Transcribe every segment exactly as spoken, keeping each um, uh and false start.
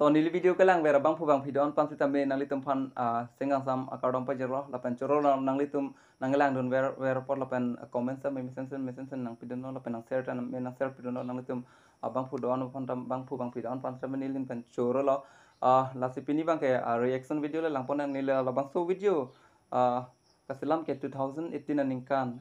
To neli video kelang ver abangphu bangphi do-an aphan sitame nanglitum aphan, ah, sengkangsam akardom pajirlo lapen choro nang-, nanglitum nanglangdun ver ver apot lapen, ah, comment sa me mesen sen mesen sen nangpidunlo lapen nang share ta me nang share pidunlo nanglitum, ah, bangphu do-an aphan tam bangphu bangphi do-an aphan sitame neli pen chorolo. Ah, lasi pini abangke, ah, reaction video le langpon nang neli labangso video, ah, kaselam ke two thousand eighteen aningkan.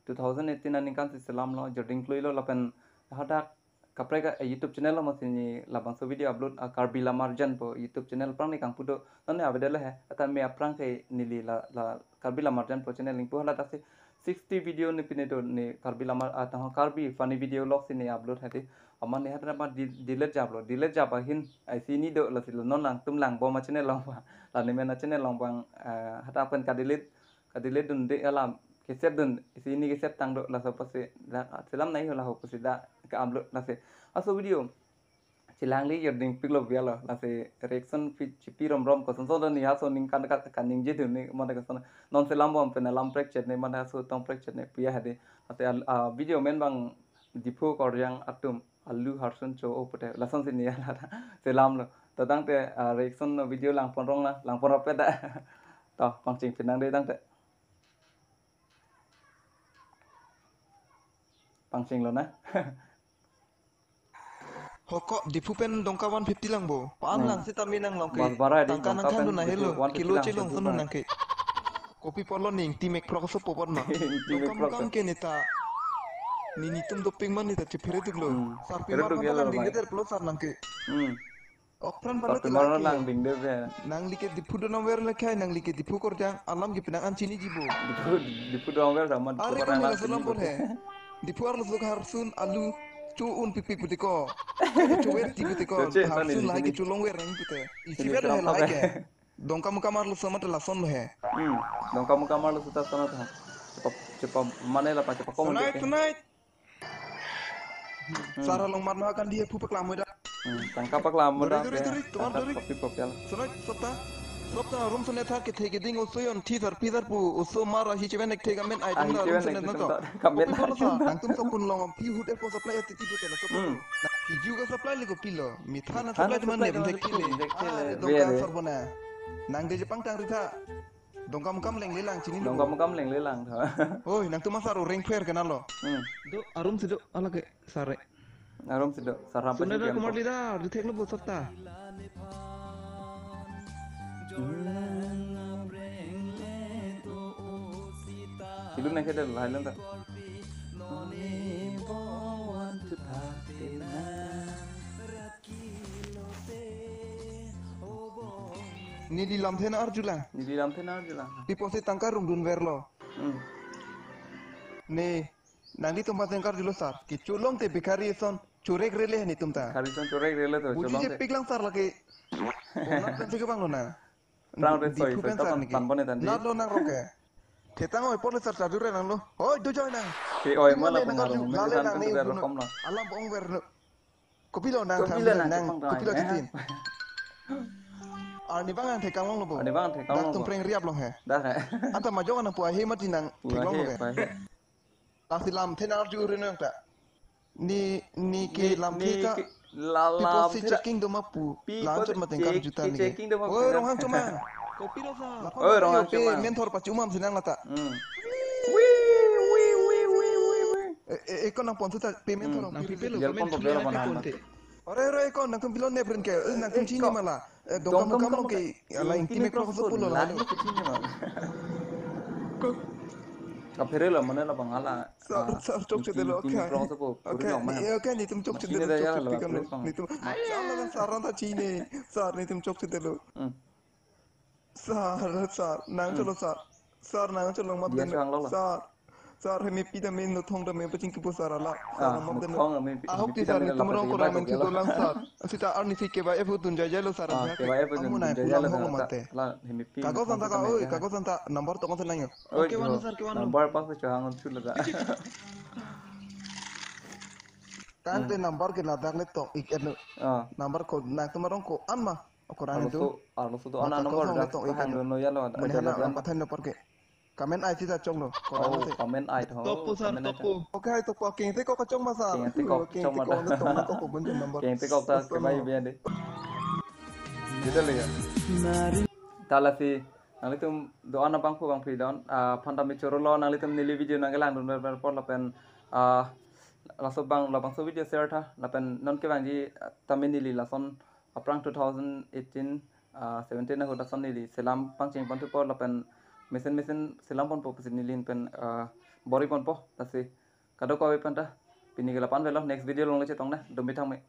Two thousand eighteen aningkan si selamlo, Jirding Klui lo lapen hadak kaprek a, eh, YouTube channel lo masi neli labangso video upload, ah, Karbi Lamarjan pu YouTube channel aphrang neli kangpu do, non ne avedetlo he, atan me aphrang ke neli la, la Karbi Lamarjan pu channel neli pu hala daksi sixty video neli pine do neli Karbi Lamar, ah, tangho Karbi funny video vlog si neli upload hadi, amat neli hadak ma di-, delete japlo, delete jap ahin, ai si neli do lasi lo non nangtum langbom a channel along ba, la neli men a channel along abang, eh, hadak pen kadelete, kadelete dunde alam, kesep dun, isi neli kesep tang do laso apotsi dak selam nai ho laho apotsi dak ke-upload lasi. Aso video chelang le Jirding piklo bialo lasi reaction pi chipi rom rom kosonson do neli aso ningkan ka kaningje dun neli mane koson non selambom pen alam prekchet neli mane aso tong prekchet neli puya hadi. Lasi al-, ah, video amen abang Diphu korjang atum alu harsun cho-o pute lasonsi neli hala selamlo. To tangte, ah, reaction video langpon rong na, langpon rapet da. To pangcheng pinang de tangte. Pangchenglo na. Hoko, Diphu pen Dongka one fifty lang bo. Pa-an Hmm. lang sitame nang long ke. Mas bara di Tangka nang Dongka khan pen dun ahelo. Diphu one fifty Kilo lang chelong sitame sun nang ke. Kopi apotlo neli ingti mek prok so popot ma. Ingti mek Dongka prok mukam so. Ke neta. Neli netum doping man neta chephere duklo. Hmm. Sarpi Phere mar duk man yalo lang ding mai. Keter pulo sar nang ke. Hmm. Okpran Sarpi pala mar telak ke. Lang ding de be. Nangli ke Diphu do nang ver le khai, nangli ke Diphu korjang, alam ke pinang an chiniji bo. Diphu, Diphu do nang ver sama Diphu Are ko barang nila lang selam sini bor he. Diphu arloso harsun alu cho-un pikpik putiko. Cho-ver ti putiko. Cho-che, Harsun tani lahai ke sini. Cholong ver nang pute. Isi Sini ver selam he lahai apa? Ke. Dongka mukam arloso mata lason lo he. Hmm. Dongka mukam arloso ta sana ta. Cepat, cepat mana lah, cepat komen Tonight, deh. Tonight. Hmm. Sar along mat ma kan dia phu paklam da. Hmm, tangka paklam Dori, da dori, be. Dori, tumar Tangka dori. Kopi kopi ala. Sonai sopta. Sopta arum sonai thar kethe keding oso yon thi sar pi sar pu oso mar ahi cheven ek the kamen ai Ah, tum hi da cheven arum ek sonai the na tum to. Da. Kamen Kopi ai polo tum sa, da. Nangtum sopun long phi hut e po supply ati ti pute na sopun. Hmm. Na, hi ju ka supply le kopi lo. Mitha na Mitha na supply teman supply ne teman dek ne kile. Dek kile. Are Be, dongka be. Sarbona. Nang de Jepang tang ritha. Dongka mukam lengle lang chini Dongka lo. Mukam lengle lang tha. Oi, nangtum asar oreng fair kenal lo. Hmm. Do, arum si do, ala ke sare. Arum si do, sar apa Sunda sih da dia kumar tu? Lida, di thek lo bosok ta. Hmm. Silu nang kede lahai lang ta. Neli lamthe nang arjulang. Neli lamthe nang arjulang. Piposi tangka rungdun verlo. Hmm. Ne, nanglitum aphan tangka arjulo sar. Kecholong te bhikhari ason chorek rele netum ta. Bhikhari ason chorek rele to, Buji cholong je te. Piklang sar lake. Onat pen si kebang lo na. Prang re Diphu soi, soi, pen sar tapan, niki. Tan bone tan di. Nat lo nang roke. Thetang oi pole sar chajur nang lo. Oi, do joy nang. Ke oi Tinggal mala deh, nang pengaruh arju. Mungkin Lale tan nang kan ni tidak uno. Rokom lo. Alam bong ver no. Kopilo nang Kopilo tham nang nang, tepang kopilo tang, eh. Chitin. Arni bang ang thekang long lo bo. Arni bang ang thekang Dak long tum bo. Preng riap long he. Dak he. Anta majok nang pu ahe mati nang Pu thek long ahe, lo he. Pu ahe. Lasi lamthe nang arju uri nang ta. Ni, ni ke Ni, lamthe ni ta. Ke la People si lamthe ta. Checking do ma pu. People Lanchot si mateng check, kar juta ke ni ke. Checking do ma Oi, pu. Ronghang Chomang. Kopilo sa. Lapor Oi, Ronghang Chomang. Pe mentor pachi umam sinang lata. Hmm. Wee, wee, wee, wee, wee, wee. Eh, eh, eh, ko nang pon suta payment Hmm. Thorong Nang pil. Pipil lo, Jal payment pon pil pon lo, pon pon pon. Te. Ore, ore, ko nang tum pilon ne pren ke, eh, nang tum Eh, chini ko. Mala. Eh, Dongka dongka mukam mukam lo ke, ke, ala ingti ingti mek mek rok rok so so pulo la. Lani ke chini ma. Ko. Kaphere lo mane la bang ala. Sar, Ah, sar, chok ingti, chete lo, ingti mek okay. Rok so po, puri Okay, lo ma. Ni, eh, okay, netum chok chete Machine lo, da chok ya chete lo, kan lo. Pres pang. Netum. Ai, sar la sar ta chini. Sar, netum chok chete lo. Hmm. Sar, sar, nang Hmm. cholo sar. Sar, nang cholo mat Dia den. Chang lo lo. Sar. Sar, hemi pi ta min no thong ta min paching kipu sar ala. Sar, Ah, mat den. Mukhong min pi, Ahok min ti pi ta sar min ni la tumrong pati ko ba ramen ko ki gelo. Dolang sar. Sita arni si ke ba efu tun jai jai lo sar. Ah, Jai ke ba efu tun amu nai jai jai pulang lo hong sar. Mate. La, hemi pi Kago mukhong santa ka, sita oi, min kago santa number tong sa nangyo. Oi, Okay, jo, wano sar ke wano. Number pas ke chang on chula da. Kan te Hmm. Number ke ladak le tok ik enu. Ah. Number ko nang tumrong ko an ma. Okorang Arloso, itu. Arloso do Mata ana nomor kosong da, itu, kahang iya. Dono ya lo, Mane aja hana lo, ang pathan no porke. Kamen ai sita chong lo. Korang Oh, itu. Kamen ai tho. Topo sar, Kamen ai topo. Oke, hai topo. Keng te ko kachong masa. Keng te ko Keng kachong te masa. Ko na tong na ko ko bun jin number. Keng te ko ta Topo ke bai no. Biya de. Jidal ya. Ta lasi nanglitum do-an abangphu bangphi do-an, ah, aphan ta me choro lo, nanglitum neli video nangkelangdun ber ber apot lapen, ah, laso abang labangso video share tha lapen non kevangji, ah, tame neli lason aphrang two thousand eighteen, ah, seventeen ahut lason neli selam pangcheng pon thupo lapen mesen mesen selam ponpo pusi neli pen, ah, bor-i ponpo. Lasi kadokave aphan ta pini ke la-an avelo, next video along le chetong nang, dome thangme.